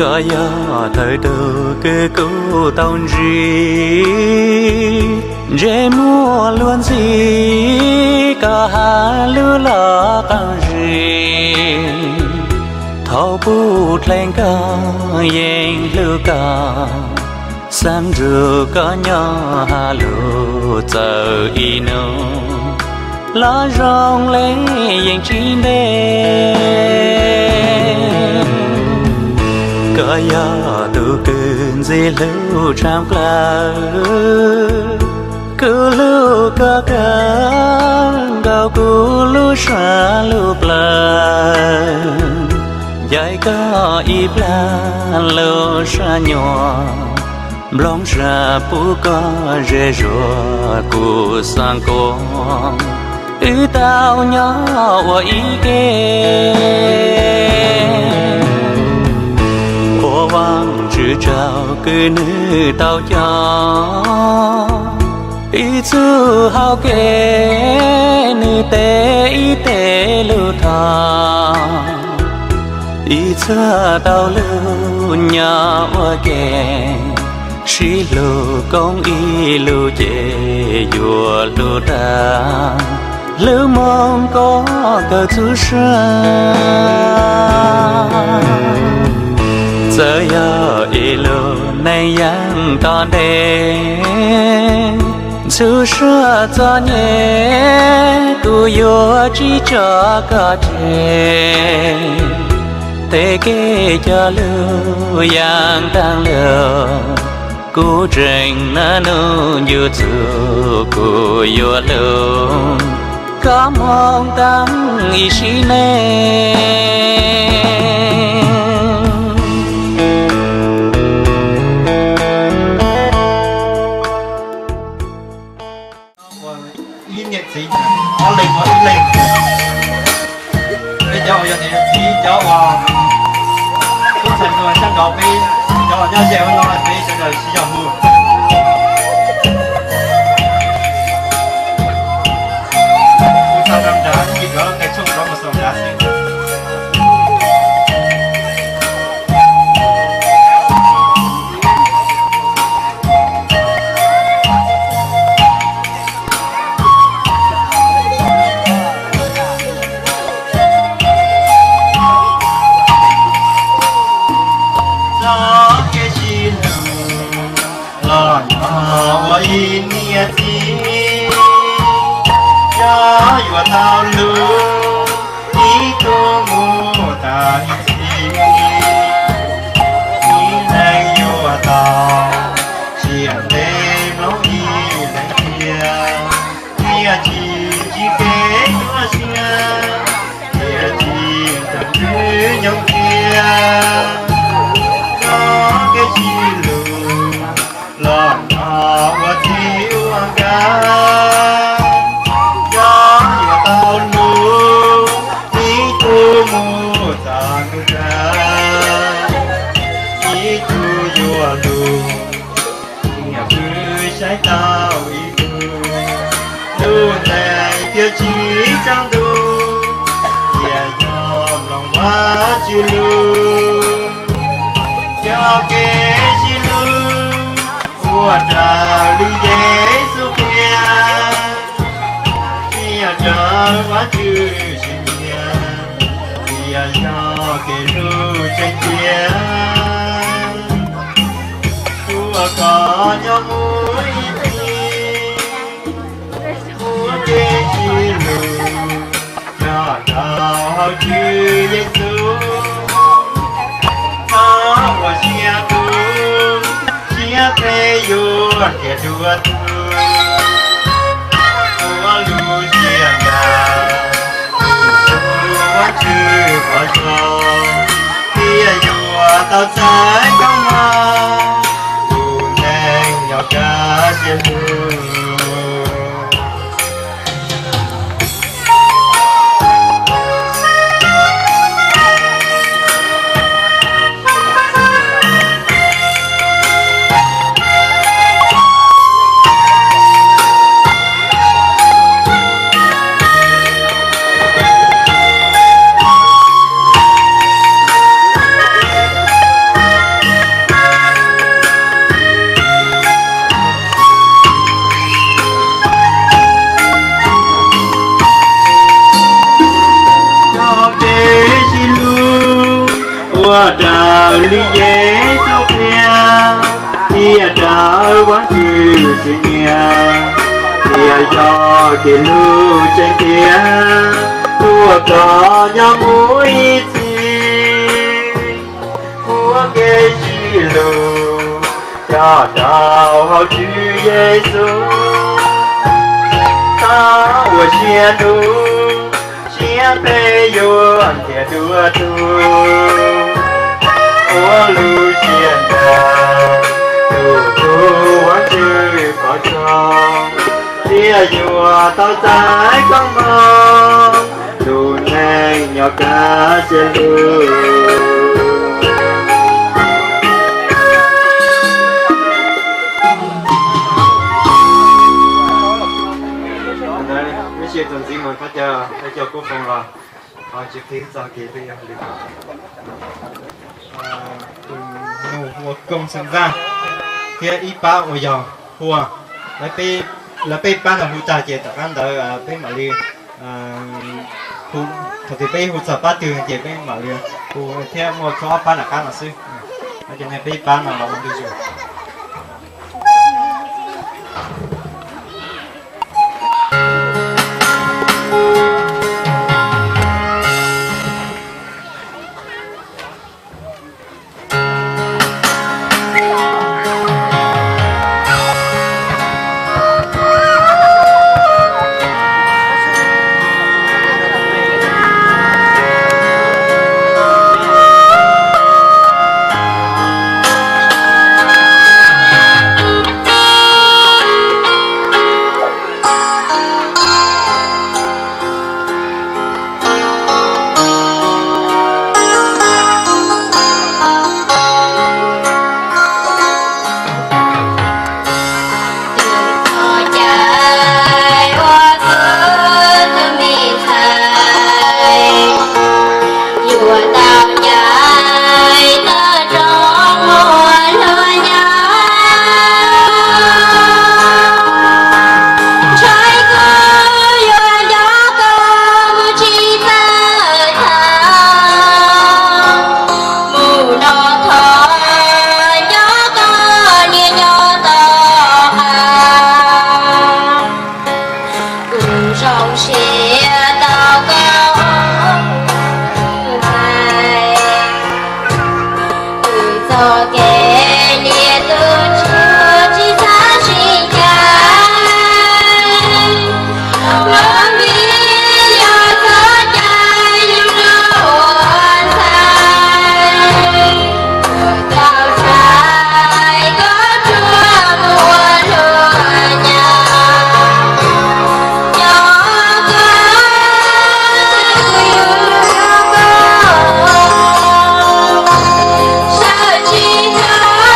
Koj yog thawj tug kws kuv tau ntsib, ntsej muag luag ntxhi, koj has lug los qaab zim. Thaus puv dlhee koj yeej hlub koj, xaav nrug koj nyob has lug txawm ib nub, los zoo le yeej tsis ntev. Koj yog tug kws ntxim hlub tshaaj plawg, kuv hlub koj kawg nkaus kuv lub suab lub plawv. Ncaim koj ib plag lub sab nyuam, nplooj zag pub koj ze zuag kuv xaav kuas wb tau nyob ua ib ke. Ua Vaajtswv tsaug kws nwg tau coj wb txug hauv kev, nwg teb ib teg lug thov, wb txhua tau lug nyob ua ke, sib hlub koob ib lug ces yuav hlub tag, hlub moog koj kawg txhua sua. Txawm yog ib lub neej yaaj tom ntej, txhua sua txom nyem kuv yuav tsis tso koj tseg. Tej kev coj lug yaaj taag lug, kuv tseem naj nub ncu txug kuv yuav lug koj moog taag ib sim neej. Ib niam txiv, ob leeg ua ib leeg. Peb cov uas yog niam yog txiv, cov uas tub ntxhais muag sab nraud, peb cov uas nyob ze ua no peb sawv daws sib zog hu. Hu tau rau nrad, ib cov qe tshooj rov mus xaus nrad xwb. Txoj kev sib hlub los hnov ua ib niam txiv, yog yuav tau hlub ib tug mus tas ib txhis, ib leeg yuav tau siam ntev mloog ib leeg thiab, thiaj tsis ntsib kev nyuaj siab, thiaj tsis nrog Tswv nyoog thiab. Txoj kev sib hlub los hnov ua txhij ua nkag, yog yuav tau hlub ib tug mus txog ntuj kawg, ib tug yuav lug, tsis yog pw saib tau ib tug, lub neej thiaj tsis tsaus ntuj, thiaj yog mloog Vajtswv lus, yog kev sib hlub ua raws li Yexus qhia, tsis yog raws Vajtswv siab nyiam, tsis yog kev hlub tseem tiag. Ua kom nyob mus ib txhis, ua kev sib hlub coj rau hauv Tswv Yexus, txhob ua siab dub, siab phem yuav nrhiav dua tus, ua lub siab ntsws, ua Vajtswv qhov zoo, thiaj yuav tau txais koob hmoov, tus neeg nyob kaj siab lug. Tuaj raws li Yexus qhia, thiaj raws Vajtswv txim nyiam, thiaj yog kev hlub tseeb tiag, tuaj koj nyob mus ib txhis, muab kev sib hlub coj rau hauv Tswv Yexus. Tau ua siab ntuj, siab peb yuav nrhiav dua tus, ua lub siab ntshaw, tus tub Vajtswv pom txog, thiaj yuav tau txais koob hmoov, lub neej nyob kaj siab lug. Ntawd, ib sim txuas ntxiv mus thov caw thawj coj Kub Foom los, ho tsis qhib txoj kev peb yuav lwm tus nug hu ua Kooj Xeem Vaj thiab ib pab uas yog Hua. Lawv peb pab no hu tag ces tom qab ntawd peb mam li, thaum twg peb hu txog pab twg ces peb mam li hu thiab, muaj txog ob pab nram qab no xwb. Ces nej peb ib pab no los ua ntu zus. Mus no thov nyob koj niaj nyob tau qab, kuv zoo siab tau koj hais, kuv txoj kev liaj tus Tswv tsis txhob sib ncaim. Ua vim yog txoj cai yus los ua ntxhais, ua tau txhais koj tsuas mus ua luag nyav. Nyob koj, sawv tsis tau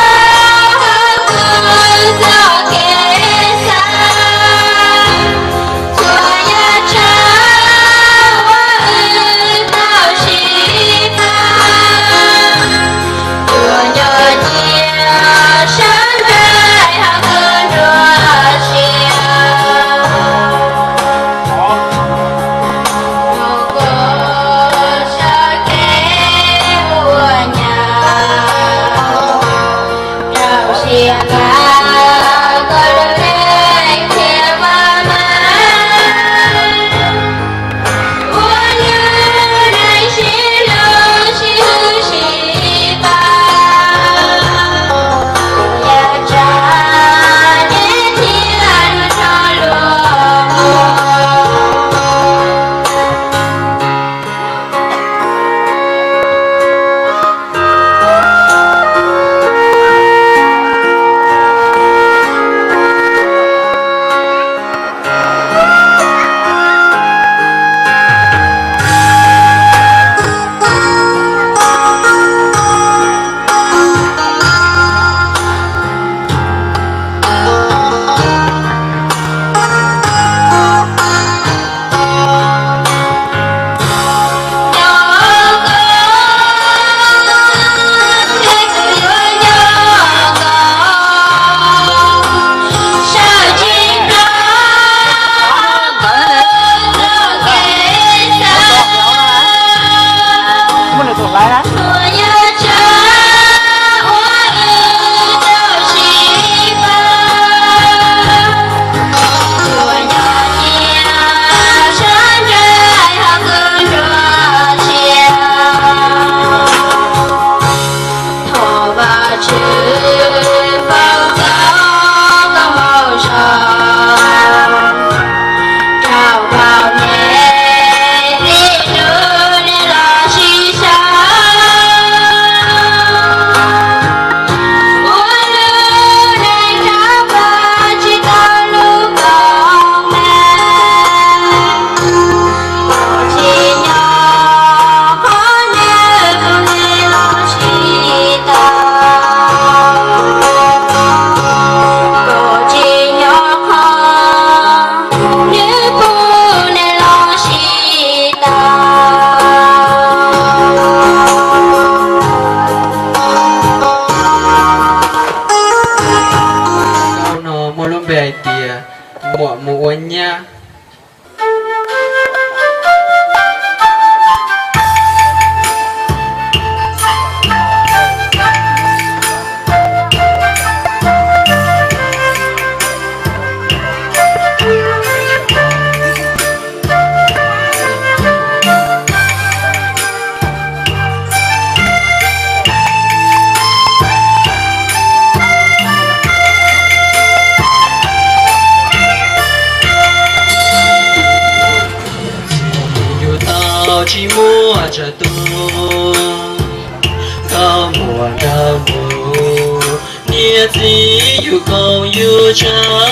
Ua nraug nus, niam txiv yug koom yug tsav,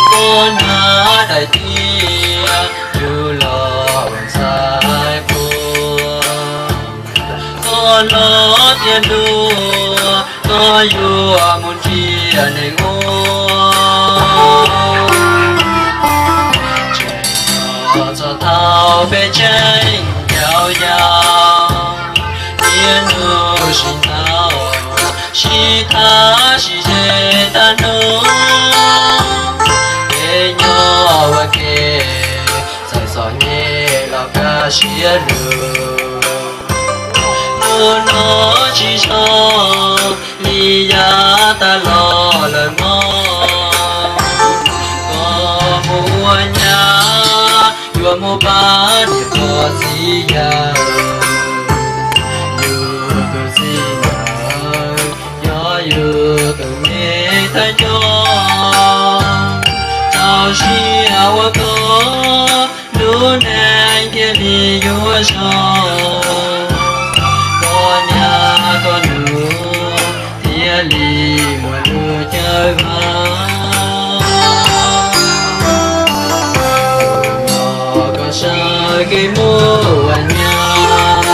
koj hnav daim tiab, yug los ua ntxhais qhua. Koj hlob tiav hluas, koj yuav mus nrhiav neeg ua. Tseem txog thaum peb tseem yau yau, niaj hnub sib ntaus, sib tham sib ze tag nrho. Peb nyob ua ke, txhais txom nyem los kaj siab lug. Hnub no tsis zoo li yav tas los lawm mog. Koj mus ua nyab, yuav mus pab niam pog txiv yawg. Yus tus txij nkawm, yog yus tus me thawj coj. Rau siab ua koj, lub neej thiaj li yuav zoo. Koj niam koj nus thiaj li muaj lub caij vag. Hnub no koj sawv kev mus ua nyab,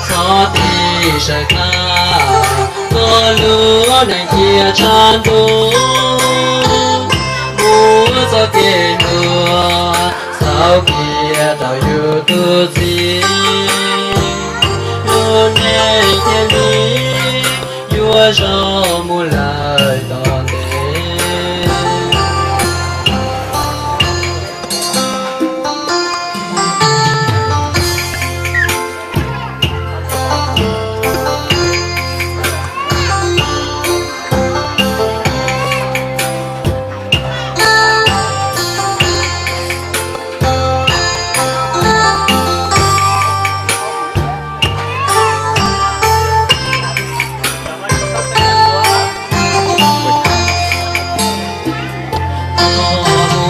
txhob tig sawv tag, koj lub neej thiaj tshav ntuj. Mus txoj kev hluas, xav qhia rau yus tus txiv, lub neej thiaj li yuav zoo mus lawm tom ntej.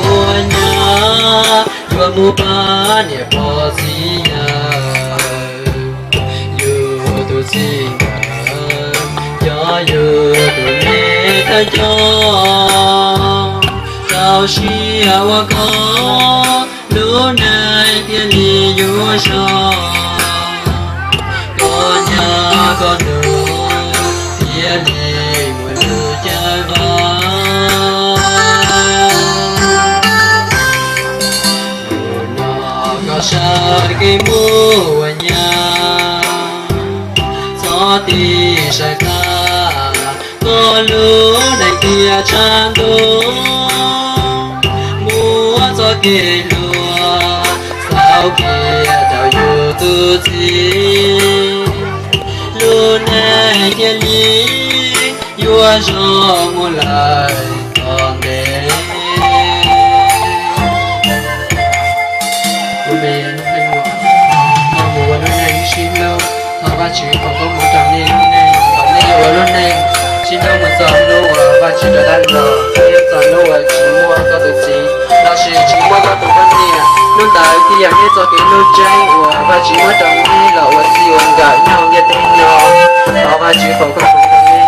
Ua nyab yuav mus pab niam pog txiv yawg, yus tus txij nkawm, cov yus tus me thawj coj. Rau siab ua koj, lub neej thiaj li yuav zoo. Koj niam koj nus thiaj li muaj lub caij vag. Hnub no koj sawv kev mus ua nyab, txhob tig sawv tag, koj lub neej thiaj tshav ntuj. Muaj txoj kev hluas, xav qhia rau yus tus txiv, lub neej thiaj li yuav zoo mus lawm tom ntej. Kuv me, koj mus ua lub neej sib hlub, thov Vajtswv foom koob hmoov rau nej lub neej, kom nej yuav ua lub neej sib hlub mus txog hnub uas Vajtswv rov qab los, thiab txog hnub uas tsis muaj koj tus txiv lossis tsis muaj koj tus poj niam. Hnub ntawd thiaj yog nej txoj kev hlub tseeb uas Vajtswv muab rau nej los ua txij ua nkawm nyob hauv ntiaj teb no. Thov Vajtswv foom koob hmoov rau nej.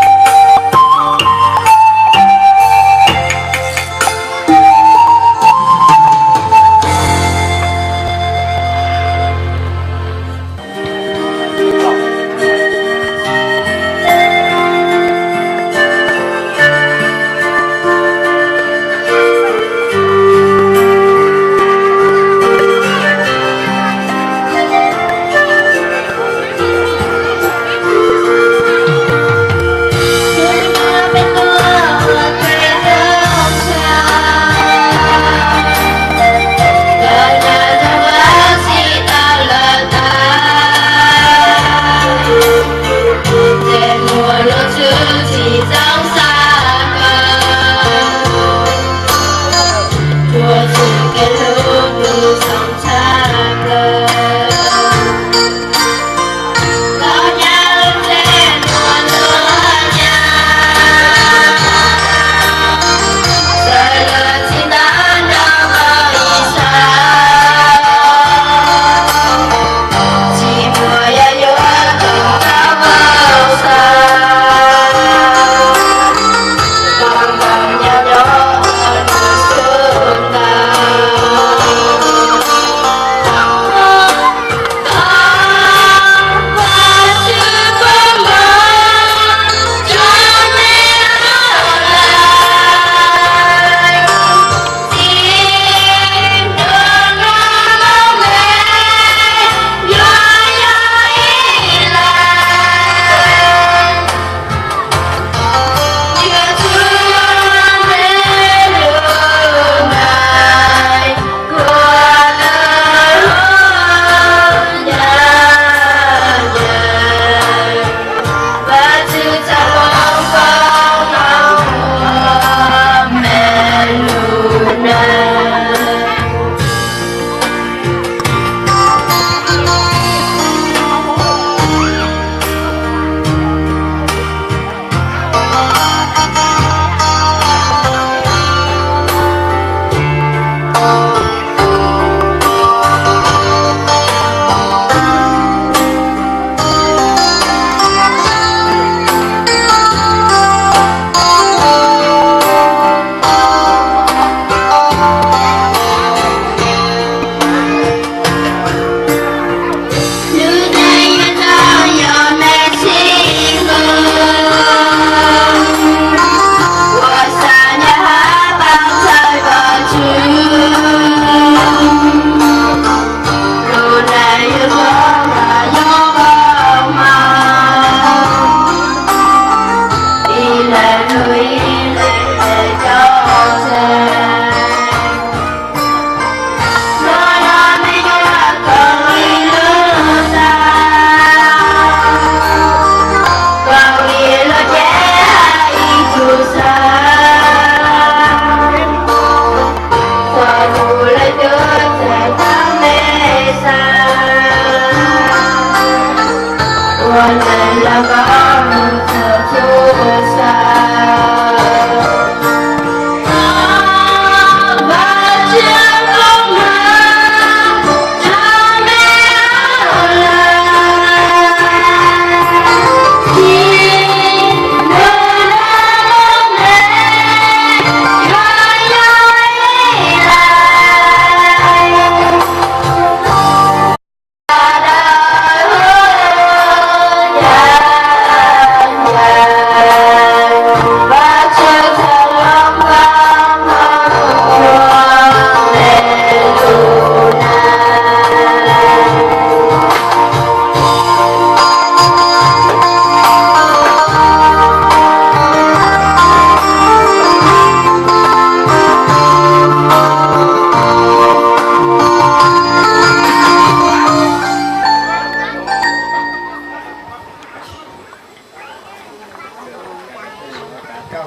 Koj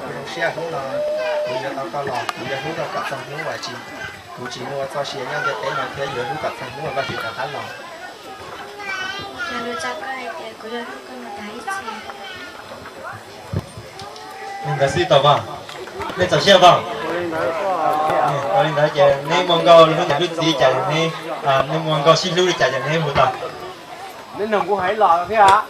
zoo siab hnub no, kuv yuav tau koj los, kuv yuav hlub koj kom txog hnub uas tsis, kuv tsis muaj txoj sia nyob ntiaj teb no thiab yuav hlub kom txog hnub uas Vajtswv rov qab los. Li ntawd xwb tau mas, nej txaus siab tau. Tau li ntawd ces neb muaj nkauj hlub niam hlub txiv cas neb, neb muaj nkauj sib hlub li cas ces neb mus tau. Neb noog kuv hais los thiab.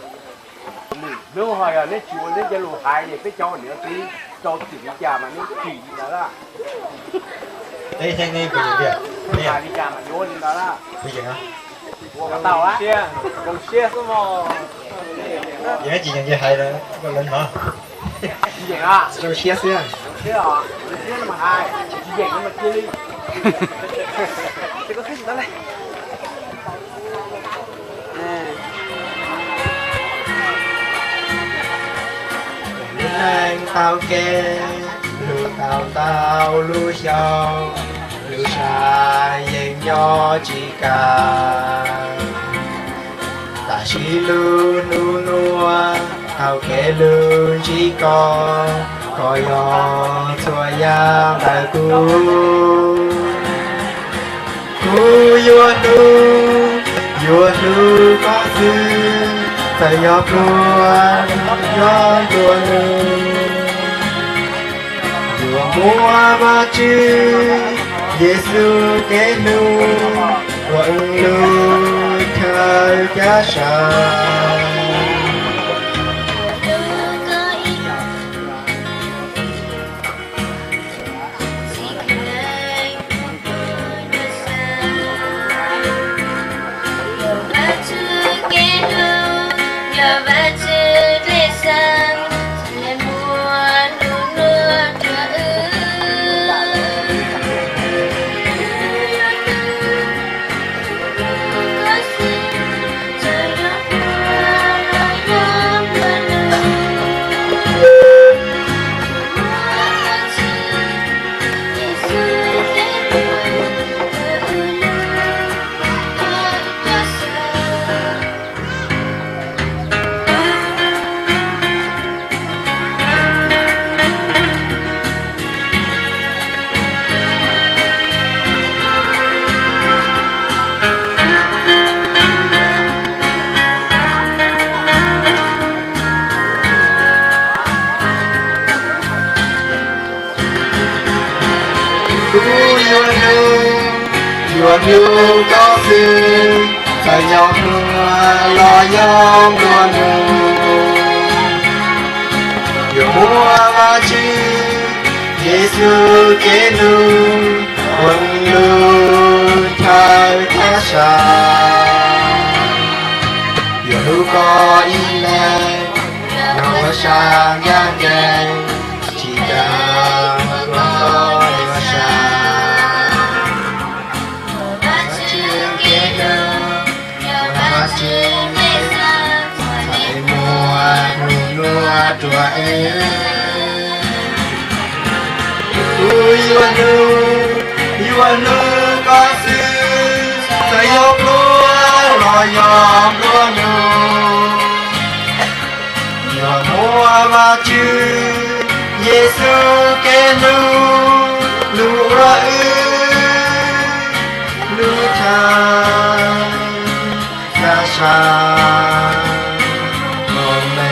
Hnub ho yog neb tsis ua neb cov lus hais es peb cov niam txiv rau txim li cas mas neb tsim li ntawd lawm. Peb saib neb puas yeem tiag. Hais li cas mas yuav li ntawd lawm. Puas yeem? Ua kom tau a. Zoo siab xwb mog. Yeem tsis yeem ces hais lawv hnov. Tsis yeem a. Zoo siab xwb. Zoo siab os, zoo siab no mas hais, tsis yeem no mas cia li. Lub neej tau kev, lub tau ntau lub xyoo, lub sab yeej nyob tsis kam. Tam sim lub hnub nuav tau kev lug ntsib koj, koj yog txhua yaam ntawm kuv. Kuv yuav hlub, yuav hlub koj xwb, txawm yog pluag, yog nplua nuj. Yuav muab Vajtswv Yexus kev hlub ua wb lub chaw caj sab. Kuv yuav hlub, yuav hlub koj xwb, txawm yog pluag los yog nplua nuj. Yuav muab Vajtswv Yexus kev hlub ua wb lub chaw caj sab. Yuav hlub koj ib leeg, yog ua sav ncaj ncees, tsis tas ua koj ua sav. Vajtswv kev hlub, Vajtswv kev hlub, txhais muaj nplua nuj rua wb. Kuv yuav hlub, yuav hlub koj xwb, txawm yog pluag los yog nplua nuj. Yuav muab Vajtswv Yexus kev hlub, lub ua wb lub chaw, yog sab moos me.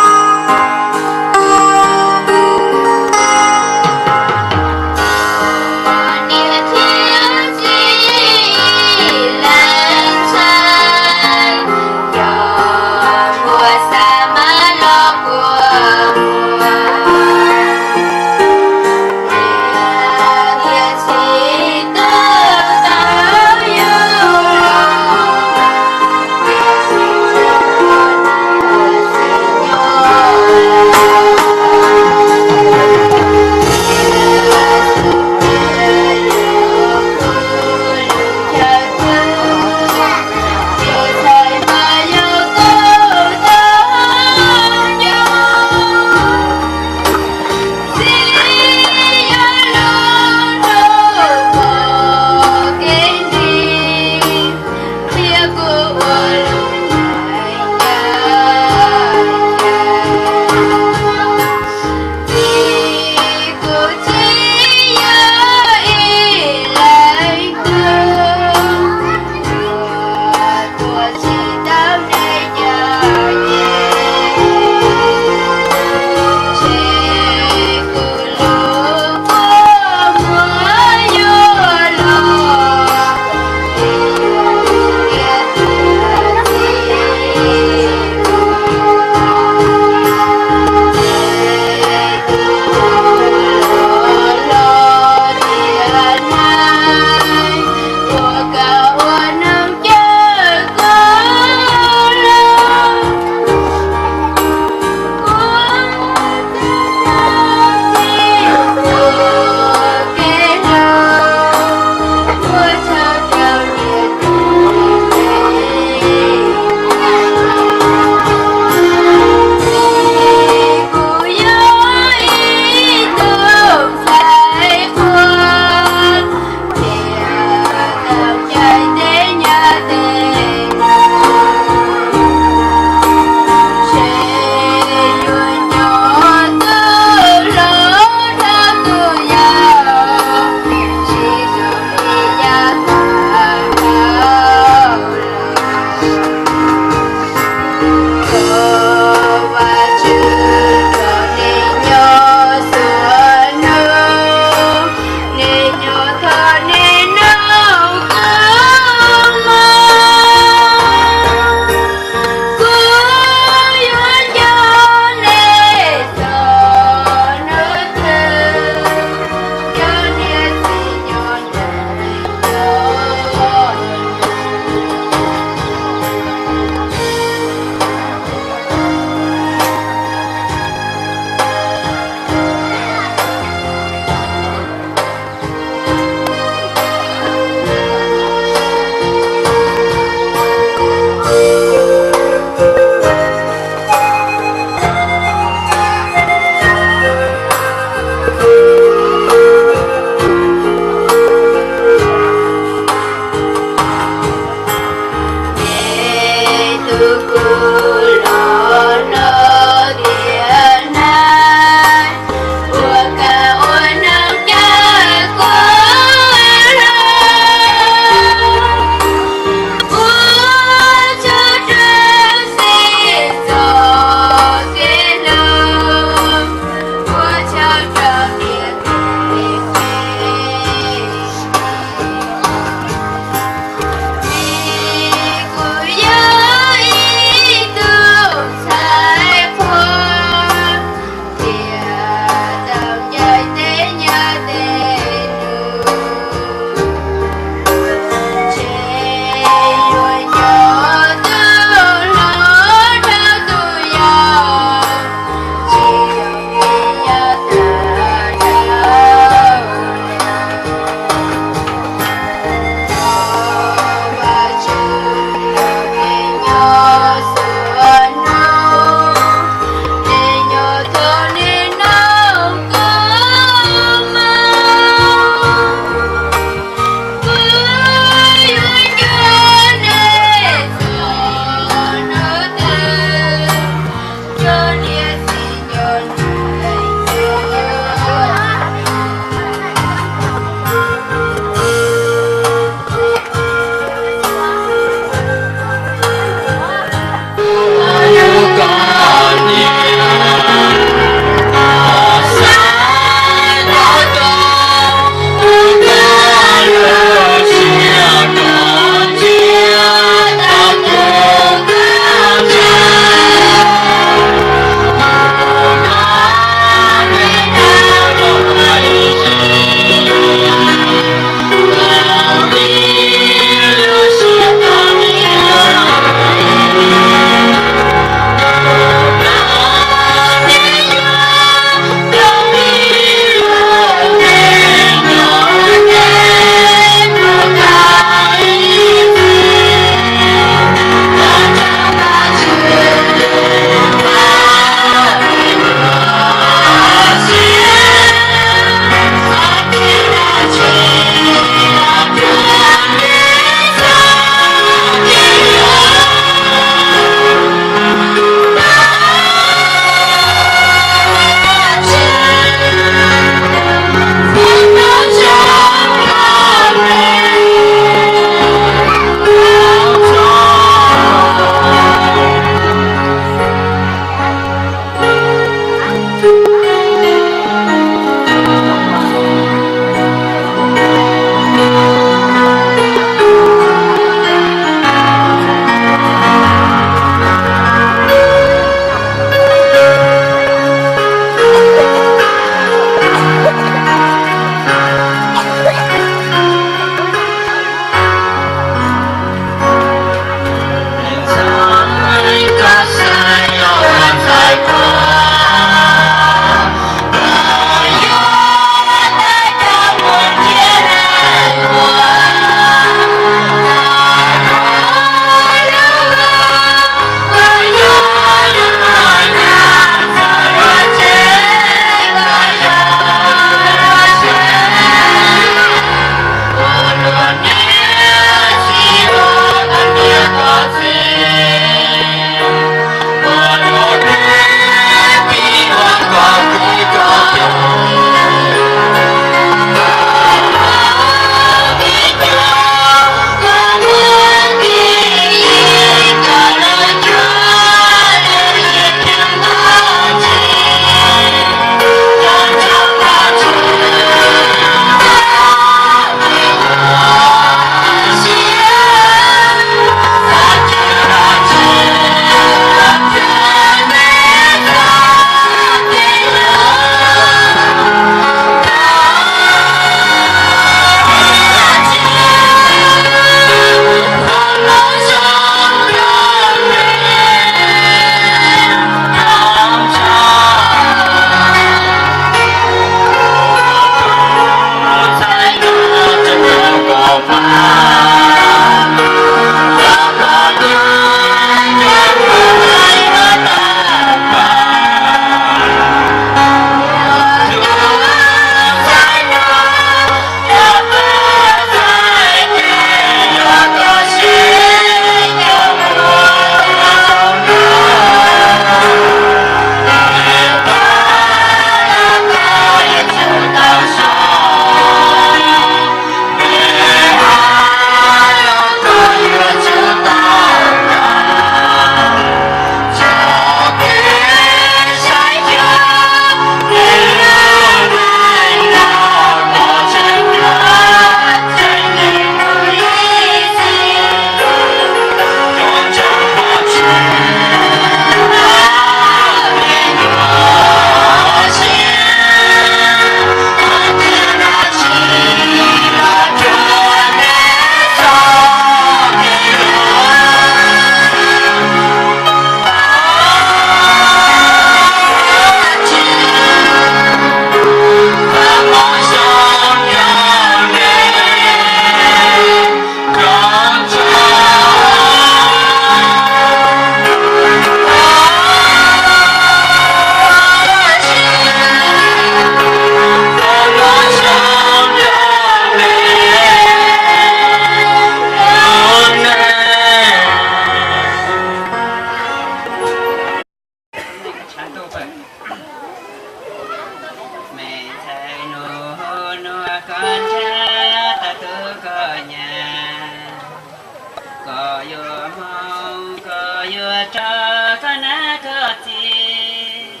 rau koj nab koj txiv,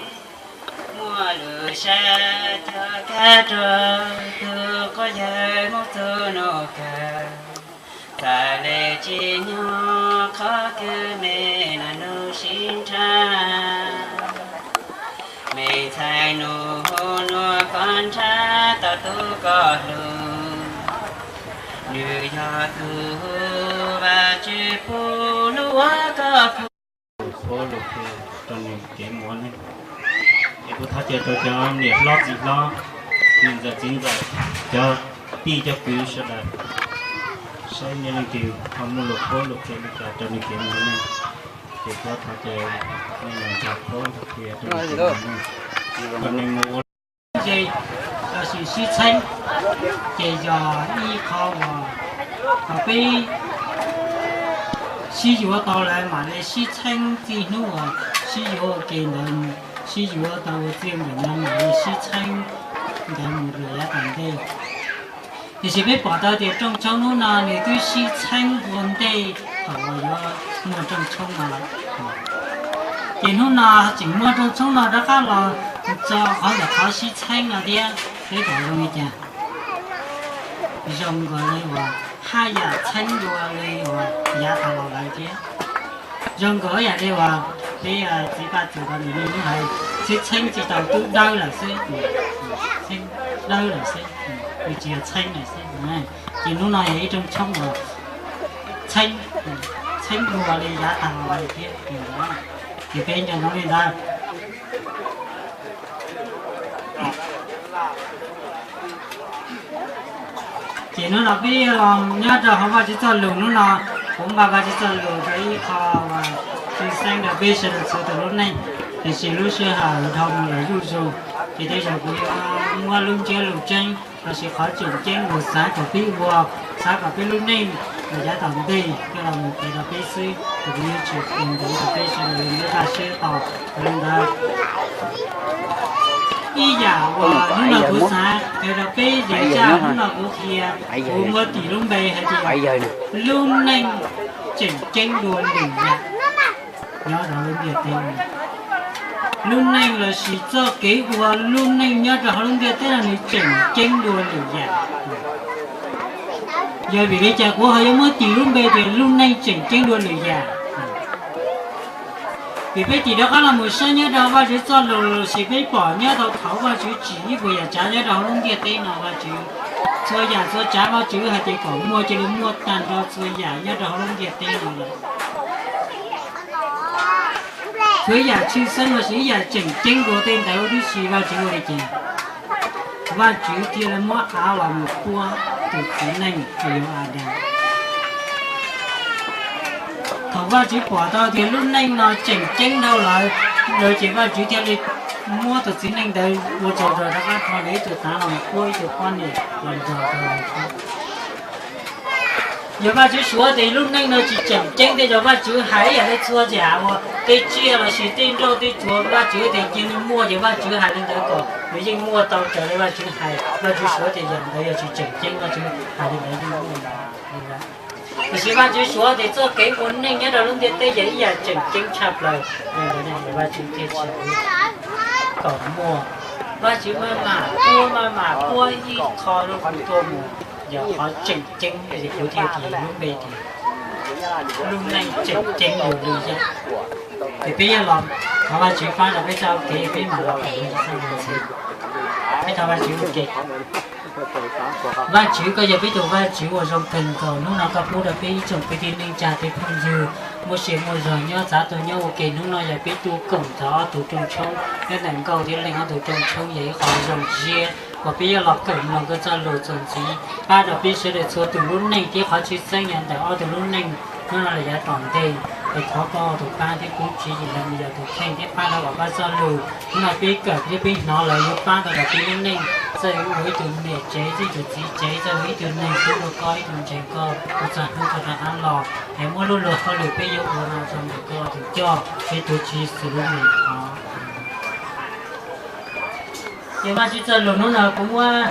muaj lus sab coj kab rau tus quab yawg Hmoob txuj nus kawg. Txawm li tsis nyob qhov kws me nas nug sib nrhab, me ntxhais nug hu nua koj nrhab tau tub koj hlub, nws yog tus Vajtswv pub lub ua koj pub. Lus qhuab lus qhia rau nws kev mus ua neej. Es kuv thov caw rau cov niam hlob txiv hlob, niam ntxawm txiv ntxawm, cov tij cov kwv sawv daws, saib nej leej twg ho muaj lus qhuab lus qhia li cas rau nws kev mus ua neej, ces kuv thov caw nej los nrog qhuab nrog qhia rau nws kev mus ua neej, kom nws mus ua ze los sis sib txheeb, ces yog ib qho uas kom peb sib yuav tau lawm mam li sib txheeb txij hnub uas sib yuav ua ke ntawd, sib yuav tau ua txij ua nkawm ntawd mam li sib txheeb ntawd mus rau yav tom ntej. Tiam sis peb pom tau tias rooj tshoob hnub no nws twb sib txheeb ua ntej thaum uas yuav muag rooj tshoob no lawm. Ces hnub no tseem muag rooj tshoob no rov qab los txog qhov ntawm qhov sib txheeb no thiab, peb pom zoo li cas? Zoo nkaus li uas haj yam txheeb dua li uas yav tas los lawm thiab. Zoo nkaus yam li uas peb txiv Paj Txwm los nws yeej hais, sib txheeb tsis tau twb dawb lawm xwb, txheeb dawb lawm xwb, nws tsis yog txheeb lawm xwb. Ces hnub no yog ib rooj tshoob uas txheeb, txheeb dua li yav tas los lawm thiab. Ces peb nco ntsoov li ntawd. Ces hnub no peb los nyob rau hauv Vajtswv txoj lus hnub no, kuv npaj Vajtswv txoj lus rau ib qho uas tshwj xeeb rau peb sawv daws txhua tus lub neej. Tiam sis lub sij hawm dhau mus lawm zuj zus, ces tej zaum kuv yuav muab lub ntsiab lus tseeb lossis qhov tseem ceeb uas xav kom peb ua, xav kom peb lub neej los yav tom ntej coj los mus qhia rau peb xwb, ces kuv yuav tsis qhia ntev rau peb sawv daws li ntev kaj siab tau. Yog li ntawd, ib yam uas hnub no kuv xav qhia rau peb, zaj hnub no kuv qhia, kuv muab tis lub npe hais tias lub neej tseem ceeb dua lwm yam nyob rau hauv lub ntiaj teb. Lub neej lossis txoj kev ua lub neej nyob rau hauv lub ntiaj teb no nws tseem ceeb dua lwm yam. Yog vim li cas kuv ho yuav muab tis lub npe tias lub neej tseem ceeb dua lwm yam? Vim peb tig rov qab los mus saib nyob rau Vajtswv txoj lus lossis peb pom nyob tau thaum Vajtswv tsim ib puas yam tsav nyob rau hauv lub ntiaj teb no, Vajtswv txhua yam txhua tsav Vajtswv hais tias kom muaj cia li muaj tag nrho txhua yam nyob rau hauv lub ntiaj teb no lawm. Txhua yam tshwj xeeb lossis ib yam tseem ceeb dua tej ntawd huv tib si Vajtswv ua li cas? Vajtswv cia li muab av los mus puab tus txiv neej uas yog Adas. Thaum Vajtswv pom tau tias lub neej no tseem ceeb dhau lawm, ces Vajtswv thiaj li muab tus txiv neej ntawd ua tsaug zog rov qab rho nws ib tug tav los puab ib tug poj niam los nrog rau lawv thiab. Yog Vajtswv suav tias lub neej no tsis tseem ceeb tej zaum Vajtswv hais ib yam li txhua yam uas tej tsiaj lossis tej nroj tej tsuag Vajtswv tias cia li muaj ces Vajtswv hais li ntawd kom nws yeej muaj tau raws li Vajtswv hais. Vajtswv suav tias yam ntawd yog tsis tseem ceeb Vajtswv hais li ntawd yeej muaj. Tiam sis Vajtswv suav tias txoj kev ua neej nyob rau lub ntiaj teb yog ib yam tseem ceeb tshaj plaws, Vajtswv thiaj tsim kom muaj. Vajtswv maj mam puab maj mam puab ib qho rau kuv tuaj mus, yog qhov tseem ceeb es kuv thiaj tis lub npe tias lub neej tseem ceeb dua lwm yam. Ces peb yuav los thov Vajtswv pab rau peb txoj kev peb mam los pem ntxiv. Peb thov Vajtswv ua ke. Vajtswv, koj yog peb tus Vajtswv uas zoo kawg nkaus. Hnub no koj pub rau peb ib tsoom kwv tij neej tsa tej phooj ywg muaj sia muaj zog nyob txav tuaj nyob ua ke. Hnub no yog peb tuaj koom txog ob tug rooj tshoob, nyob ntawm nkauj thiab leej ob tug rooj tshoob yog ib qho zoo siab uas peb yuav los kawm mloog koj txoj lus txuas ntxiv, pab rau peb sawv daws txhua tus lub neej thiab qhov tshwj xeeb nyob ntawm ob tug lub neej hnub no los yav tom ntej. Es thov koj tus pab thiab pub tswv yim los mus yog tus kheej thiab pab rau kom koj txoj lus hnub no peb kawm thiab peb hnov lawm yuav pab tau rau peb lub neej, txawj ua ib tug niam tsev, txawj ua ib tug txiv tsev, txawj ua ib tug neeg pub rau koj, ib tug ntseeg koj mus txog hnub koj rov qab los. Es muab lub luag hauj lwm peb yuav ua no rau ntawm koj tus coj, peb tuav Tswv Yexus lub npe thov. Ces Vajtswv txoj lus hnub no kuv muab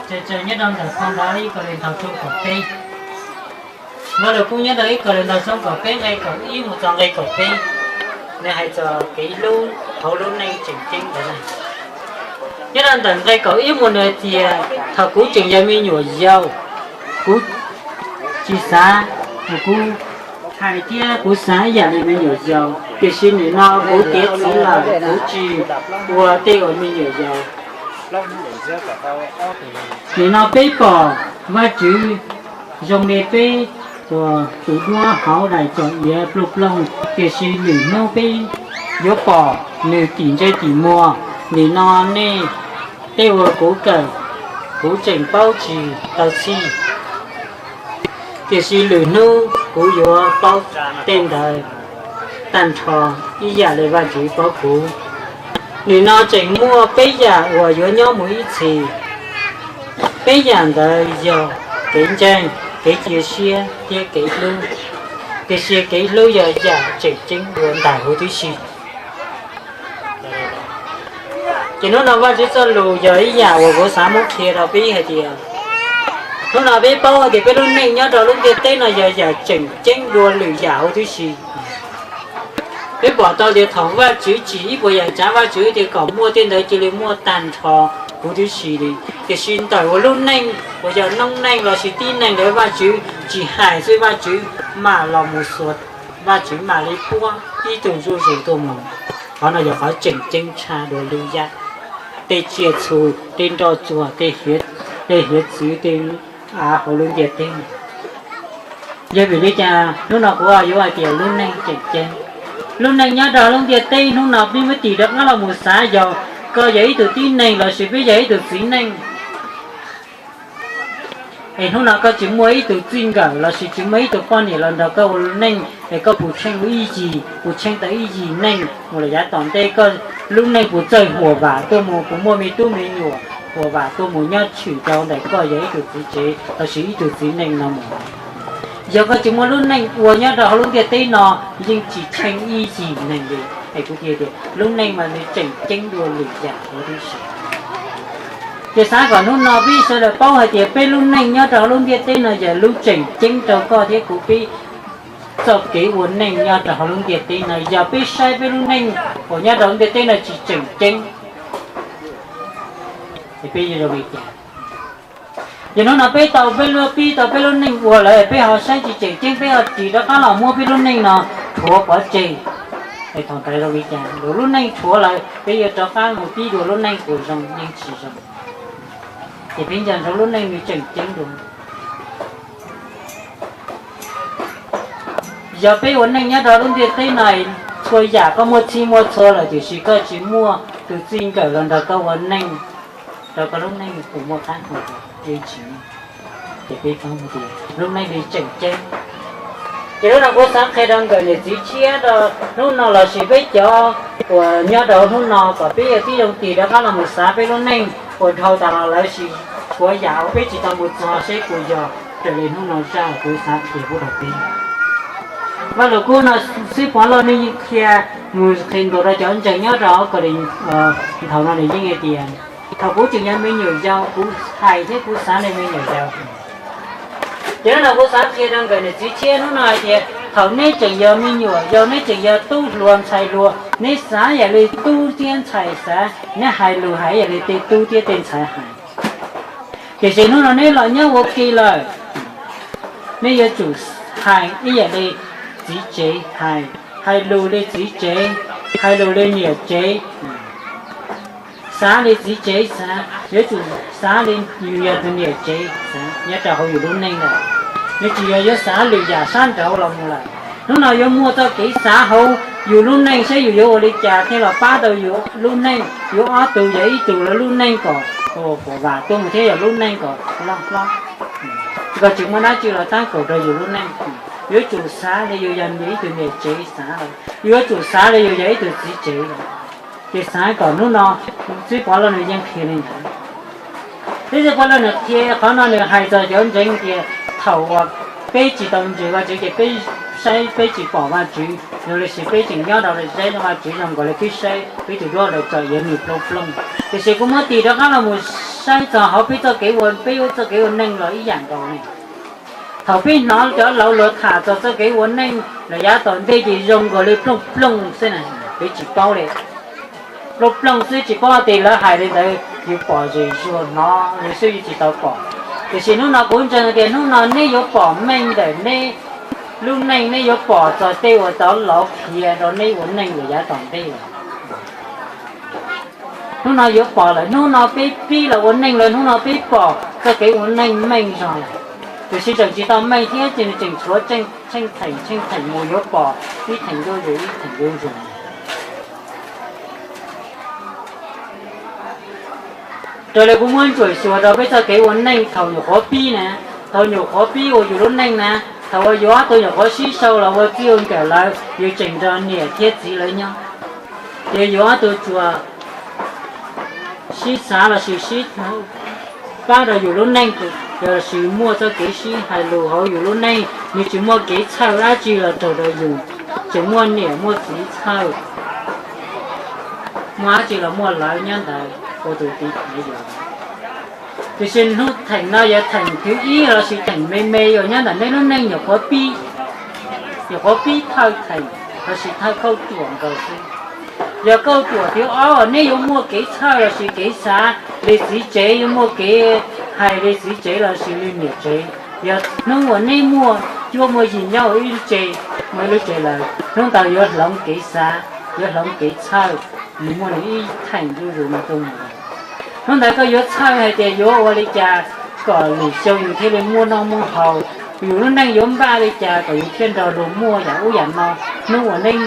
tseem ceeb nyob rau ntawm phau ntawv ib Kauleethaus tshooj kaum peb. Muaj lus kub nyob rau ib Kauleethaus tshooj kaum peb nqe kaum ib mus txog nqe kaum peb. Nws hais txog kev hlub hauv lub neej tseem ceeb ntawd. Nyob rau ntawm nqe kaum ib mus nws hais tias, thaum kuv tseem yog me nyuam yaus, kuv tsis xav, kuv hais thiab kuv xav ib yam li me nyuam yaus, tiam sis nim no kuv tiav txiv lawm kuv tsis ua tej uas me nyuam yaus. Nim no peb pom Vajtswv zoo li peb uas tus duab hauv daim txom iav pluj ploog, tiam sis lwm hnub peb yuav pom nws tim ntsej tim muag. Nim no nej tej uas kuv kawm, kuv tseem paub tsis tau txhij, tiam sis lwm hnub kuv yuav paub tej ntawd tag nrho ib yam li Vajtswv paub kuv. Nim no tseem muaj peb yam uas yuav nyob mus ib txhis. Peb yam ntawd yog kev ntseeg, kev cia siab thiab kev hlub. Tiam sis kev hlub yog yam tseem ceeb dua ntawm huv tib si. Ces hnub no Vajtswv txoj lus yog ib yam uas kuv xav muab qhia rau peb hais tias, hnub no peb paub hais tias peb lub neej nyob rau lub ntiaj teb no yog yam tseem ceeb dua lwm yam huv tib si. Peb pom tau tias thaum Vajtswv tsim ib puas yam tsav, Vajtswv tias kom muaj tej ntawd cia li muaj tag nrho huv tib si li. Tiam sis ntawm ua lub neej uas yog noob neej lossis tib neeg ntawd Vajtswv tsis hais xwb, Vajtswv mam los mus xuas, Vajtswv mam li puab ib tug zuj zus tuaj mus. Qhov no yog qhov tseem ceeb tshaj dua lwm yam, tej tsiaj txhu, tej nroj tsuag, tej hiav txwv, tej av hauv lub ntiaj teb. Yog vim li cas hnub no kuv yuav hais tias lub neej tseem ceeb? Lub neej nyob rau lub ntiaj teb hnub no peb muab tis rov qab los mus xav, yog koj yog ib tug tib neeg lossis peb yog ib tug txiv neej, es hnub no koj tsis muaj ib tug txij nkawm lossis tsis muaj ib tug poj niam los nrog koj ua neej, es koj puas tsheej ua ib yim, puas tsheej tau ib yim neej mus lawm yav tom ntej? Koj lub neej puas txawj huam vam tuaj mus, puas muaj me tub me nyuam huam vam tuaj mus nyob tshwm rau ntawm koj yog ib tug txiv tsev lossis ib tug txiv neej no mus? Yog koj tsis muaj lub neej ua nyob rau hauv lub ntiaj teb no, yeej tsis tsheej ib yim neeg li. Es kuv thiaj tias lub neej mas nws tseem ceeb dua lwm yam huv tib si. Ces xav kom hnub no peb sawv daws paub hais tias peb lub neej nyob rau hauv lub ntiaj teb no yog lub tseem ceeb rau koj thiab kuv peb txoj kev ua neej nyob rau hauv lub ntiaj teb no. Yog peb saib peb lub neej uas nyob rau lub ntiaj teb no tsis tseem ceeb, es peb yuav zoo li cas? Yog hnub no peb tau peb lub, pib tau peb lub neej ua lawm, peb ho saib tsis tseem ceeb, peb ho ris rov qab los muab peb lub neej no rhuav pov tseg, es thaum ntawd zoo li cas? Lub neej rhuav lawm, peb yuav rov qab mus pib dua lub neej puas zoo? Yeej tsis zoo. Ces peb nco ntsoov lub neej nws tseem ceeb dua. Yog peb ua neej nyob rau lub ntiaj teb no, txhua yam koj muaj txhij muaj txhua lawm tiam sis koj tsis muaj tus txij nkawm los nrog koj ua neej, rau koj lub neej puas muaj qab hau? Yeej tsis muaj. Ces peb paub tias lub neej li tseem ceeb. Ces hnub no kuv xav qhia rau nkawm niam txiv tshiab rau hnub no lossis peb cov uas nyob rau hnub no kom peb yuav tib zoo tis rov qab los mus xav peb lub neej uas dhau tas los lawm, sis tshuav yam uas peb tsis tau mus txog seb puas yog raws li hnub no zaj kuv xav qhia pub rau peb. Vaj Lus Kub no xib Pov Lauj nws yeej qhia mus qhia ntuas rau cov ntseeg nyob rau Kaus Lim Nthaus no nws yeej hais tias, thaum kuv tseem yog me nyuam yaus kuv hais thiab kuv xav li me nyuam yaus. Ces hnub no kuv xav qhia rau nkawm niam txiv tshiab hnub no hais tias thaum neb tseem yog me nyuam yaus, neb tseem yog tub hluas ntxhais hluas, neb xav yam li tub thiab ntxhais xav, neb hais lus hais yam li tej tub thiab tej ntxhais hais. Tiam sis hnub no neb los nyob ua ke lawm, neb yuav tsum hais ib yam li txiv tsev hais, hais lus li txiv tsev, hais lus li niam tsev, xav li txiv tsev xav, yuav tsum xav li yus yog tus niam tsev xav nyob rau hauv yus lub neej lawm. Nws tsis yog yuav xav lwm yam sab nraud los mus lawm. Hnub no yuav muaj txoj kev xav hauv yus lub neej saib yus yuav ua li cas thiaj los pab tau yus lub neej, yus ob tug yog ib tug lawv lub neej kom huam vam tuaj mus thiab yog lub neej kom loj hlob. Kom tsis muaj dab tsi los tab kaum rau yus lub neej. Yuav tsum xav li yus yog ib tug niam tsev xav lawm, yuav tsum xav li yus yog ib tug txiv tsev lawm. Ces xav kom hnub no xib Pov Lauj nws yeej qhia li ntawd. Xib Pov Lauj nws qhia qhov no nws hais txog cov ntseeg tias thaum uas peb tsis tau ntseeg Vajtswv ces peb saib peb tsis pom Vajtswv, zoo li sis peb tseem nyob rau lawm saib Vajtswv zoo nkaus li peb saib peb tus duab lawm txom iav nws plooj plooj. Tiam sis kuv muab tis rov qab los mus saib txog hauv peb txoj kev ua, peb txoj kev ua neej los ib yam nkaus li. Thaum peb hnov cov laus luag tham txog txoj kev ua neej, Lawv yav tom ntej ces zoo nkaus li plooj plooj xwb na, peb tsis paub li. Plooj plooj xwb tsis paub tias lawv hais li ntawd yus pom zem zuag hnov li xwb yus tsis tau pom. Tiam sis hnub no kuv ntseeg tias hnub no neb yuav pom meej ntawm neb lub neej, neb yuav pom txog tej uas cov laus qhia rau neb ua neej lawm yav tom ntej lawm. Hnub no yuav pom lawm, hnub no peb pib los ua neej lawm, hnub no peb pom txoj kev ua neej meej zog lawm. Tiam sis tseem tsis tau meej thiab ces nws tseem tshuav tsheej theem tsheej theem mus yuav pom ib theem zuj zus ib theem zuj zus. Raws li kuv muab ntsuam xyuas rau peb txoj kev ua neej thaum nyuam qhuav pib na, thaum nyuam qhuav pib ua yus lub neej na, thaum uas yus ob tug nyuam qhuav sib sau los ua txij ua nkawm lawm yus tseem nrog niam thiab txiv lawv nyob, ces yus ob tug tsuas sib xav lossis sib pab rau yus lub neej, lossis muaj txoj kev sib hais lus hauv yus lub neej, nws tsis muaj kev txhawj dab tsi los raug rau yus, tseem muaj niam muaj txiv txhawj, muaj dab tsi los muaj lawv nyob ntawd ua tus tiv thaiv yus. Tiam sis hnub theem no yog theem thib ib lossis theem me me uas nyob ntawm neb lub neej nyuam qhuav pib, nyuam qhuav pib thawj theem lossis thawj kauj ruam nkaus xwb. Yog kauj ruam thib ob uas neb yuav muaj kev txhawj lossis kev xav li txiv tsev, yuav muaj kev hais li txiv tsev lossis li niam tsev. Yog hnub uas neb muaj cuab muaj yig nyob ua ib lub tsev, muaj ib lub tsev lawm, hnub ntawd yuav hloov kev xav, yuav hloov kev txhawj, nws muaj nws ib theem zuj zus no tuaj mus. Hnub ntawd koj yuav txhawj hais tias yuav ua li cas kom lwm xyoo yus thiaj li muaj noj muaj haus, yus lub neej yuav npaj li cas kom yus thiaj nrog luag muaj yam ub yam no. Hnub uas neb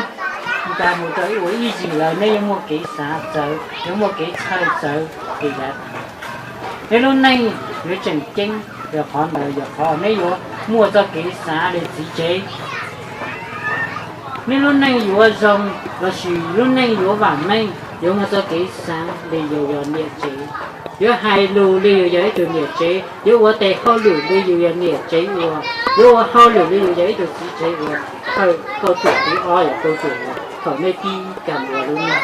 nkag mus rau ua ib yig lawm neb yuav muaj kev xav txawv, yuav muaj kev txhawj txawv li yav tas. Neb lub neej yuav tseem ceeb yog qhov ntawd, yog qhov neb yuav muaj txoj kev xav li txiv tsev. Neb lub neej yuav zoo lossis lub neej yuav vam meej, yuav muaj txoj kev xav li yus yog niam tsev, yuav hais lus li yus yog ib tug niam tsev, yuav ua tes hauj lwm li yus yog niam tsev ua, yuav ua hauj lwm li yus yog ib tug txiv tsev ua. Thawj kauj ruam thib ob yog kauj ruam uas thaum neb pib nkag mus ua lub neej.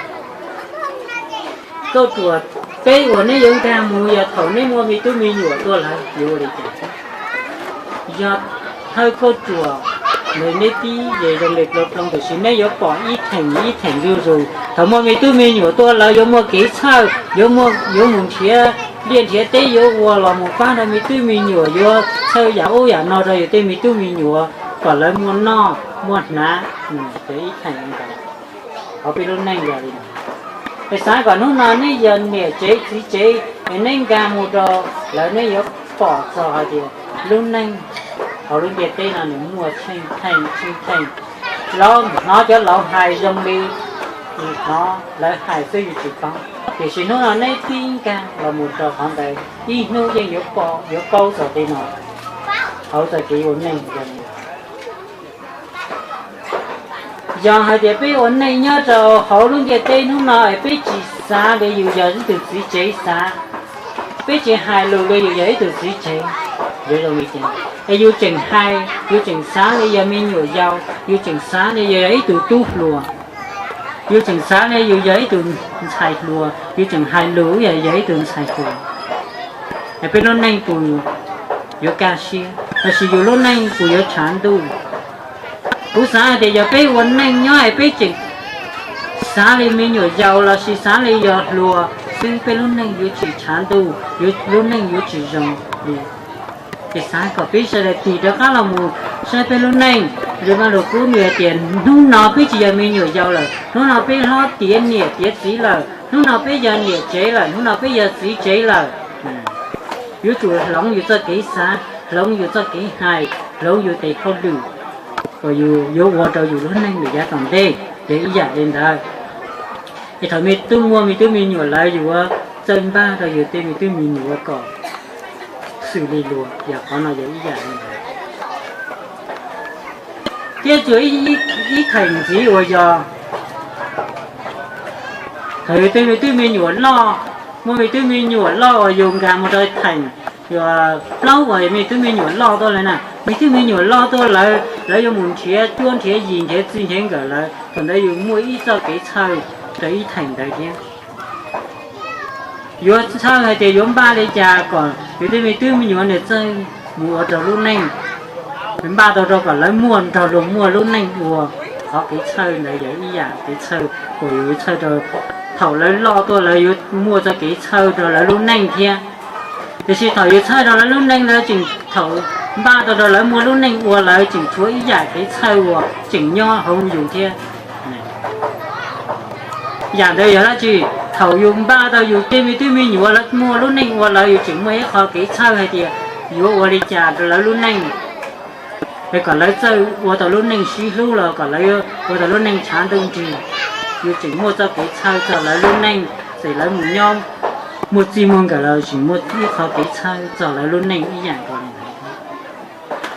Kauj ruam peb uas neb yuav nkag mus yog thaum neb muaj me tub me nyuam tuaj lawm yuav ua li cas? Yog thawj kauj ruam ntawd neb pib ces zoo li plooj plooj, tiam sis neb yuav pom ib theem ib theem zuj zus. Thaum muaj me tub me nyuam tuaj lawm yuav muaj kev txhawj, yuav mus nrhiav liaj nrhiav teb yuav ua los mus pab rau me tub me nyuam, yuav txhawj yam ub yam no rau yus tej me tub me nyuam kom lawv muaj noj muaj hnav. Ces ib theem ntawd hauv peb lub neej yog li no. Es xav kom hnub no neb yog niam tsev txiv tsev es neb nkag mus rau lawv neb yuav pom txog hais tias lub neej hauv lub ntiaj teb no nws muaj tsheej theej tsheej theej. Laus hnov cov laus hais zoo li hnov lawv hais xwb yus tsis paub, tiam sis hnub no neb pib nkag los mus rau qhov ntawd ib hnub yeej yuav pom yuav paub txog tej no hauv txoj kev ua neej yog li. Yog hais tias peb ua neej nyob rau hauv lub ntiaj teb hnub no es peb tsis xav li yus yog ib tug txiv tsev xav, peb tsis hais lus li yus yog ib tug txiv tsev, yuav zoo li cas? Es yus tseem hais, yus tseem xav li yog me nyuam yaus, yus tseem xav li yus yog ib tug tub hluas, yus tseem xav li yus yog ib tug ntxhais hluas, yus tseem hais lus yog yog ib tug ntxhais hluas. Es peb lub neej puas yuav kaj siab lossis yus lub neej puas yuav tshav ntuj? Kuv xav hais tias yog peb ua neej nyob es peb tseem xav li me nyuam yaus lossis xav li yog hluas xwb, peb lub neej yuav tsis tshav ntuj, lub neej yuav tsis zoo li. Ces xav kom peb sawv daws tig rov qab los mus saib peb lub neej. Li Vaj Lug Kub nws hais tias hnub no peb tsis yog me nyuam yaus lawm, hnub no peb hlob tiav niam tiav txiv lawm, hnub no peb yog niam tsev lawm, hnub no peb yog txiv tsev lawm. Yuav tsum hloov yus txoj kev xav, hloov yus txoj kev hais, hloov yus tes hauj lwm uas yus yuav ua rau yus lub neej lwm yav tom ntej, yog ib yam li ntawd. Es thaum me tub muaj me tub me nyuam lawm yuav txawj npaj rau yus tej me tub me nyuam kom xws li luag, yog qhov no yog ib yam li ntawd. Thiab tsuas ib theem ntxiv uas yog thaum yus tej me tub me nyuam loj, muaj me tub me nyuam loj uas yus nkag mus rau theem plaub uas me tub me nyuam loj tuaj lawm na, me tub me nyuam loj tuaj lawm, lawv yuav mus nrhiav cuab nrhiav yig nrhiav txij nrhiav nkawm lawm, thaum ntawd yus muaj ib txoj kev txhawj rau ib theem ntawd thiab. Yuav txhawj hais tias yuav npaj li cas kom yus tej me tub me nyuam nws txawj mus ua rau lub neej. npaj tau rau kom lawv muaj nrog luag muaj lub neej ua. Qhov kev txhawj ntawd yog ib yam kev txhawj uas yuav txhawj rau thaum lawv loj tuaj lawv yuav muaj txoj kev txhawj rau lawv lub neej thiab. Tiam sis thaum yus txhawj rau lawv lub neej ntawd tseem thaum npaj tau rau lawv muaj lub neej ua lawv tseem tshuav ib yam kev txhawj uas tseem nyob hauv yus thiab. Yam ntawd yog dab tsi? Thaum yus npaj tau yus tej me tub me nyuam lawv muaj lub neej ua lawv yus tseem muaj ib qho kev txhawj hais tias yuav ua li cas rau lawv lub neej, es kom lawv txawj ua tau lub neej sib hlub los kom lawv ua tau lub neej tshav ntuj nrig. Yus tseem muaj txoj kev txhawj txog lawv lub neej, ces lawv mus nyob muaj txij muaj nkawm los tseem muaj ib qho kev txhawj txog lawv lub neej ib yam nkaus li ntawd.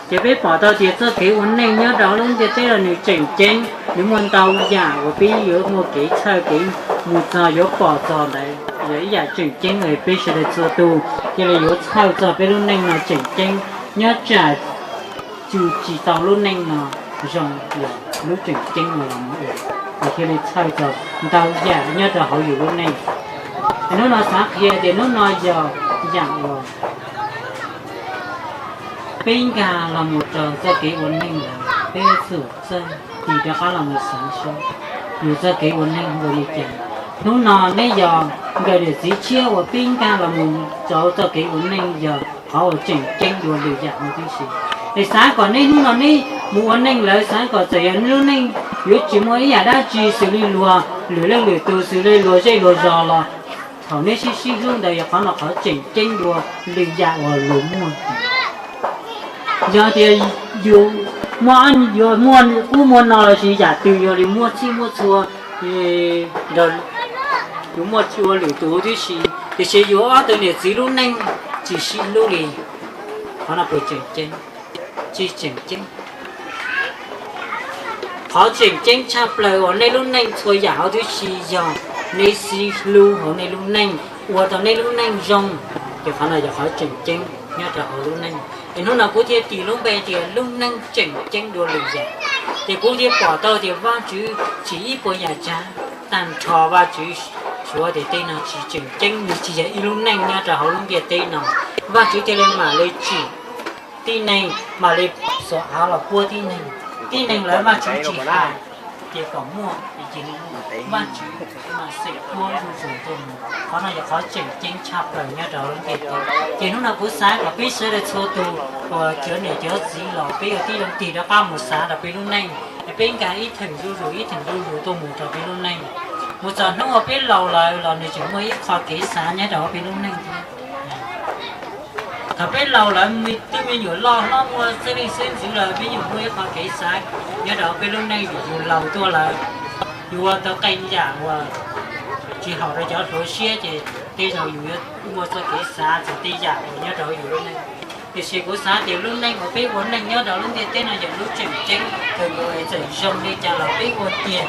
Ces peb pom tau tias txoj kev ua neej nyob rau lub ntiaj teb no nws tseem ceeb, nws muaj ntau yam uas peb yuav muaj kev txhawj kev mus txog yuav pom txog ntawd. Yog ib yam tseem ceeb uas peb sawv daws txhua tus thiaj li yuav txhawj txog peb lub neej no tseem ceeb, nyob tsam tsu tsis tau lub neej no zoo yam lub tseem ceeb no los mus ua, es thiaj li txhawj txog ntau yam nyob rau hauv yus lub neej. Es hnub no xav qhia tias hnub no yog yam uas peb nkag los mus rau txoj kev ua neej lawm, peb yuav tsum txawj tig rov qab los mus xav seb yus txoj kev ua neej ua li cas. Hnub no neb yog nkawm niam txiv tshiab uas peb nkag los mus rau txoj kev ua neej yog qhov uas tseem ceeb dua lwm yam huv tib si. Es xav kom neb hnub no neb mus ua neej lawm, xav kom txawm yog neb lub neej yuav tsis muaj ib yam dab tsi xws li luag lwm leej lwm tus, xws li luag zej luag zos los thaum neb sib sib hlub ntawd yog qhov no qhov tseem ceeb dua lwm yam uas luag muaj. Yog tias yus muaj, yuav muaj ub muaj no los sis yam twg yog li muaj txhij muaj txhua, yus muaj tsis ua lwm tus huv tib si, tiam sis yus ob tug niam txiv lub neej tsis sib hlub li, qhov no puas tseem ceeb? Tsis tseem ceeb. Qhov tseem ceeb tshaj plaws uas nej lub neej txhua yam huv tib si yog nej sib hlub hauv nej lub neej, ua rau nej lub neej zoo. Ces qhov no yog qhov tseem ceeb nyob rau hauv lub neej. Es hnub no kuv thiaj tis lub npe tias lub neej tseem ceeb dua lwm yam. Ces kuv thiaj pom tau tias Vajtswv tsim ib puas yam tsav tag nrho, Vajtswv suav tias tej no tsis tseem ceeb, nws tsis yog ib lub neej nyob rau hauv lub ntiaj teb no. Vajtswv thiaj li mam li tsim tib neeg, mam li xuas av los puab tib neeg. Tib neeg lawv Vajtswv tsis hais tias kom muaj, ces Vajtswv mam xeem puab zuj zus tuaj mus. Qhov no yog qhov tseem ceeb tshaj plaws nyob rau lub ntiaj teb. Ces hnub no kuv xav kom peb sawv daws txhua tus uas cov niam cov txiv los peb yuav tib leeg tig rov qab mus xav rau peb lub neej, peb nkag ib theem zuj zus ib theem zuj zus tuaj mus rau peb lub neej. Mus txog hnub uas peb laus lawm los nws tseem muaj ib qho kev xav nyob rau peb lub neej thiab. Thaum peb laus lawm, me tub me nyuam loj hlob muaj xeeb leej xeeb ntxwv lawm, peb yuav muaj ib qho kev xav nyob rau peb lub neej vim yus laus tuaj lawm. Yus ua tau qee yam uas tsis haum rau cov hluas siab ces tej zaum yus yuav muaj txoj kev xav txog tej yam uas nyob rau yus lub neej. Tiam sis kuv xav tias lub neej uas peb ua neej nyob rau lub ntiaj teb no yog lub tseem ceeb, txawm zoo li cas los peb ua tiag,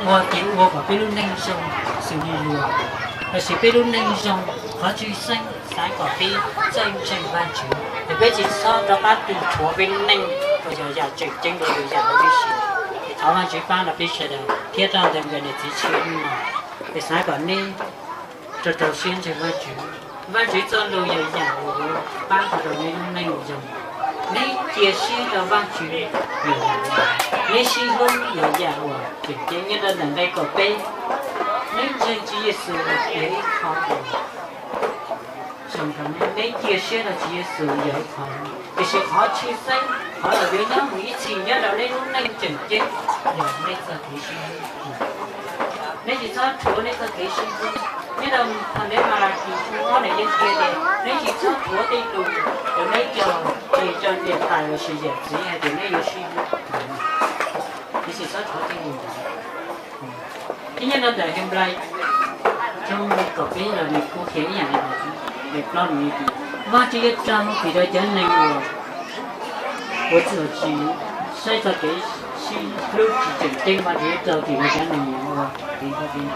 ua tiag ua kom peb lub neej zoo xws li luag. Tab sis peb lub neej zoo, qhov tshwj xeeb xav kom peb txawj ntseeg Vajtswv, es peb tsis txhob rov qab tig rhuav peb lub neej uas yog yam tseem ceeb dua lwm yam huv tib si. Es thov Vajtswv pab rau peb sawv daws thiab rau ntawm nkawm niam txiv tshiab hnub no, es xav kom neb rau rau siab ntseeg Vajtswv. Vajtswv txoj lus yog yam uas yuav pab rau rau neb lub neej zoo. Neb cia siab rau Vajtswv yog yam, neb sib hlub yog yam uas tseem ceeb. Nyob rau ntawm nqe kaum peb, neb ntseeg Tswv Yexus yog ib qho zoo rau neb, neb cia siab rau Tswv Yexus yog ib qho. Tiam sis qhov tshwj xeeb, qhov uas yuav nyob mus ib txhis nyob rau neb lub neej tseem ceeb yog neb txoj kev sib hlub. Neb tsis txhob rhuav neb txoj kev sib hlub. Nyob rau neb Malakis tshooj ob nws yeej qhia tias neb tsis txhob rhuav tej lus uas neb cog ces rau niam tais lossis yawm txiv hais tias neb yuav sib hlub. Neb tsis txhob rhuav tej lus ntawd. Thiab nyob rau ntawm Henplais tshooj kaum peb los nws kuj qhia ib yam li ntawd, nws plaub nws tias Vajtswv yuav rau mus vim rau cov neeg uas ua txuj tsis saib txoj kev sib hlub tsis tseem ceeb, Vajtswv yuav rau vim rau cov neeg uas ua kev hlub.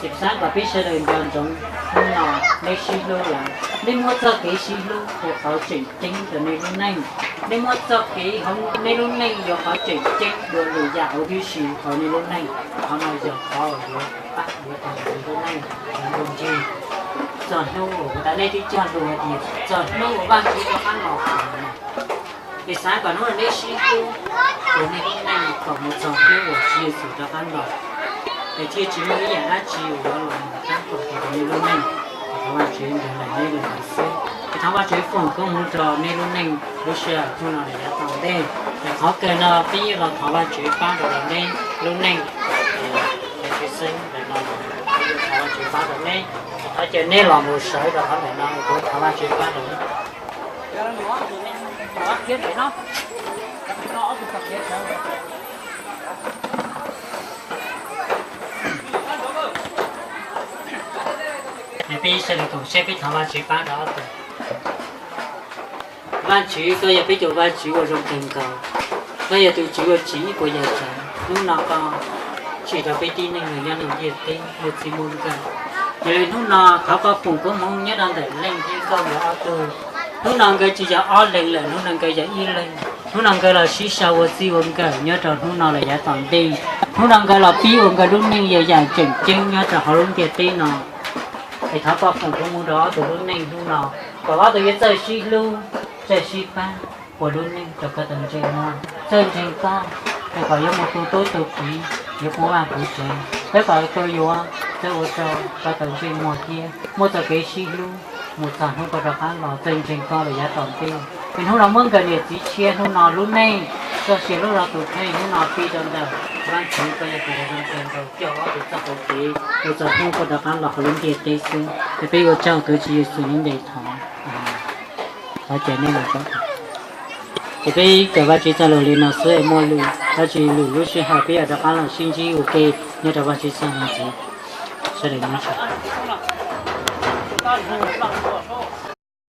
Ces xav kom peb sawv daws nco ntsoov hnub no neb sib hlub lawm, neb muab txoj kev sib hlub ua qhov tseem ceeb rau nej lub neej. Neb muab txoj kev hauv neb lub neej ua qhov tseem ceeb dua lwm yam huv tib si hauv nej lub neej. Qhov no yog qhov uas yuav pab yuav rau nej lub neej nyob ntuj ntseg. Txog hnub uas kuv tas nej twb cog lus hais tias txog hnub uas Vajtswv rov qab los, Es xav kom hnub no neb sib hlub rau nej lub neej kom mus txog hnub uas Tswv Yexus rov qab los, es thiaj tsis muaj ib yam dab tsi uas yuav los mus tab tom rau nej lub neej. Thov Vajtswv nrog neb lub neej xwb. Es thov Vajtswv foom koob hmoov rau nej lub neej lub sij hawm hnub no lawm yav tom ntej. Es qhov kawg no peb yeej los thov Vajtswv pab rau neb lub neej. Thov Vajtswv pab rau neb, thov caw neb los mus sawv rau qhov ntawm no, kuv thov Vajtswv pab rau neb. Peb sawv daws koom siab peb thov Vajtswv pab rau ob tug. Vajtswv, koj yog peb tus Vajtswv uas zoo kawg nkaus. Koj yog tus Tswv uas tsim ib puas yam tsav. Hnub no koj tsim rau peb tib neeg nyob ntiaj teb muaj txij muaj nkawm. Yog li hnub no thov koj foom koob hmoov nyob rau ntawm Leej thiab Nkauj nkawd ob tug. Hnub no nkawd tsis yog ob leeg lawm, hnub no nkawd yog ib leeg. Hnub no nkawd los sib sau ua txij ua nkawm nyob rau hnub no lawm yav tom ntej. Hnub no nkawd los pib ua nkawd lub neej yog yam tseem ceeb nyob rau hauv lub ntiaj teb no. Es thov koj foom koob hmoov rau ob tug lub neej hnub no, kom ob tug yuav txawj sib hlub, txawj sib pab ua lub neej rau koj tau ntsej muag. Txawj ntseeg koj, es kom yuav mus tu tub tu kiv, yuav puv vaj puv tsev, thiab kom koj yuav txawj ua rau koj tau ntsej muag thiab muaj txoj kev sib hlub mus txog hnub koj rov qab los. Txawj ntseeg koj lawm yav tom ntej. Es hnub no muab nkawd niam txiv tshiab hnub no lub neej, txoj sia lub zog tus kheej hnub no pib rau ntawm Vajtswv, koj yog tus uas zoo kawg nkaus coj ob tug txoj hau kev mus txog hnub koj rov qab los hauv lub ntiaj teb xwb. Es peb ua tsaug tuav Tswv Yexus lub npe thov. Thov caw nej los tso. Ces peb kawm Vajtswv txoj lus li no xwb es muaj lwm dab tsi lwm lub sij hawm peb yuav rov qab los sib ntsib ua ke nyob rau Vajtswv txoj lus ntxiv. Sawv daws nyob zoo.